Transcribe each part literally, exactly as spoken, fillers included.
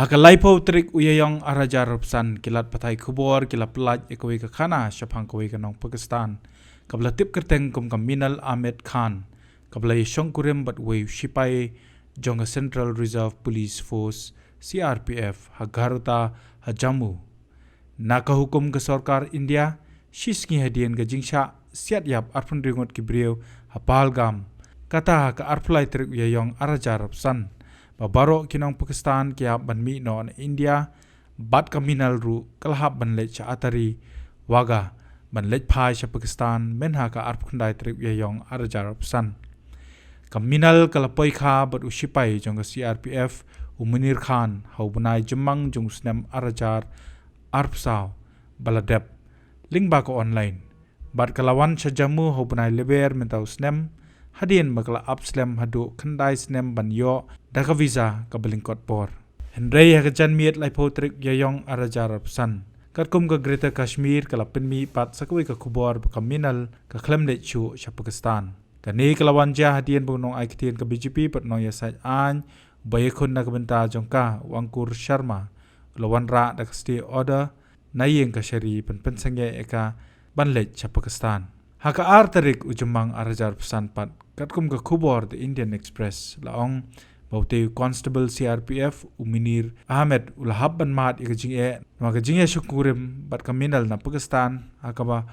Ha ka laiphew tarik u Ïaïong arhajar arphew san, ki lad pathai khubor ki la pyllait ïa kawei ka khana shaphang kawei ka nong Pakistan kaba la tip kyrteng kum ka Minal Ahmed Khan, kaba la ïashongkurim bad uwei u shipai jong ka Central Reserve Police Force, C R P F, ha Gharuta, ha Jammu. Na ka hukum ka sorkar India, shisngi hadien ka jingshah siat ïap arphew hynriew ngut ki briew ha Pahalgam, kata ha ka arphew lai tarik u Ïaïong arhajar arphew san, ba baroh ki nong Pakistan ki hap ban mih noh na India, bad ka Minal ruh ka la hap ban leit sha Attari, Wagah, ban leit phai sha Pakistan mynha ka arphew khyndai tarik u Ïaïong arhajar arphew san. Ka Minal ka la poi kha bad u shipai jong ka C R P F, u Munir Khan, ha u bnai Jymmang jong u snem arhajar arphew saw ba la dep, lyngba ka online. Bad ka la wan sha Jammu ha u bnai Lber mynta u snem, hadien ba ka la ap slem haduh khyndai snem ban ïoh da ka visa kaba lyngkot bor. Hynrei ha ka janmiet laiphew tarik u Ïaïong arhajar arphew san, katkum ka Greater Kashmir ka la pynmih pat sa kawei ka khubor ba ka Minal ka khlem leit shuh sha Pakistan. Kane ka la wan jia hadien ba u nongai ktien ka B J P bad nongïasaid aiñ ba ïakhun na ka bynta jong ka, u Ankur Sharma, u la wanrah da ka stay order na ïing kashari ban pynsangeh ïa ka ban leit sha Pakistan. Ha ka ar tarik u Jymmang arhajar arphew san pat, katkum ka khubor The Indian Express, la ong ba utei u constable C R P F, u Munir Ahmed, u la hap ban mad ïa ka jingeh namar ka jingïashongkurim bad ka Minal na Pakistan, ha kaba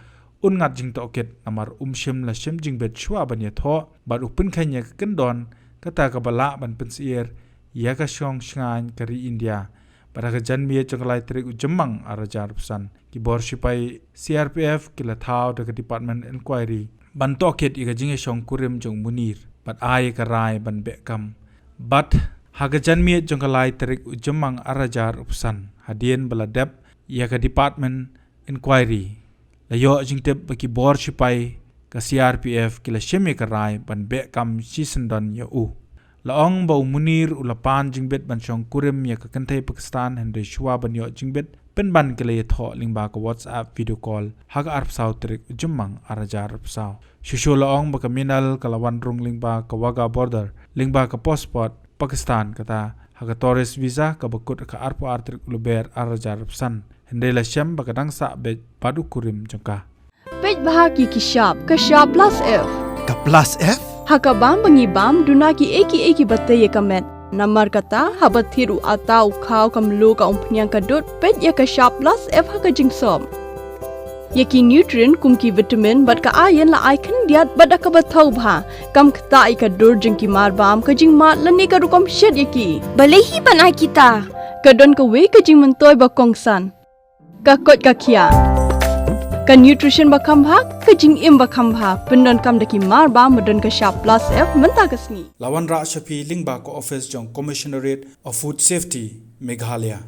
un ngat jingtohkit namar um shym la shim jingbit shuwa ban ïathoh, bad u pynkheiñ ïa ka kyndon kata kaba lah ban pynsyier ïa ka shong shngaiñ ka ri India. Bad ha ka janmiet jong ka lai tarik u Jymmang arhajar arphew san, ki bor shipai C R P F ki la thaw da ka Department Inquiry ban tohkit ïa ka jingïashongkurim jong u Munir bad ai ïa ka rai ban beh kam. Bad ha ka janmiet jong ka lai tarik u Jymmang arhajar arphew san, hadien ba la dep ïa ka Department Inquiry, la ïoh jingtip ba ki bor shipai ka C R P F ki la shim ïa ka rai ban beh kam shisyndon ïa u. La ong ba u Munir u la pan jingbit ban shongkurim ïa ka kynthei Pakistan, hynrei shuwa ban ïoh jingbit, pynban ki la ïathoh lyngba ka WhatsApp video call ha ka arphew saw tarik u Jymmang arhajar arphew saw. Shuh shuh la ong ba ka Minal ka la wan rung lyngba ka Wagah border, lyngba ka passport Pakistan, kata ha ka tourist visa kaba kut ha ka arphew ar tarik u Lber arhajar arphew san. Hynrei la shem ba ka dang sah beit bad u kurim jong ka. Peit bha ki ki shap, ka shap plus F. Ka plus F? Ha ka bam ba ngi bam, duna kiei kiei kiba tei ïa ka met. Namar kata, haba thied u atta, u khaw, ka mluh, ka umphniang, ka dud, peit ïa ka shap plus F ha ka jingsop. Ïa ki nutrient kum ki vitamin bad ka iron la ai khyndiat bad da kaba thaw bha. Kam ktah ïa ka dur jong ki marbam, ka jingmad lane ka rukom shet ïa ki. Balei hi ban ai kita? Ka don kawei ka jingmyntoi ba kongsan. Ka koit ka khiah. Ka nutrition ba kham bha, ka jingim ba kham bha. Pyndonkam da ki marbam ba don ka shap plus F mynta ka sngi. La wanrah sha phi lyngba ka office jong Commissionerate of Food Safety, Meghalaya.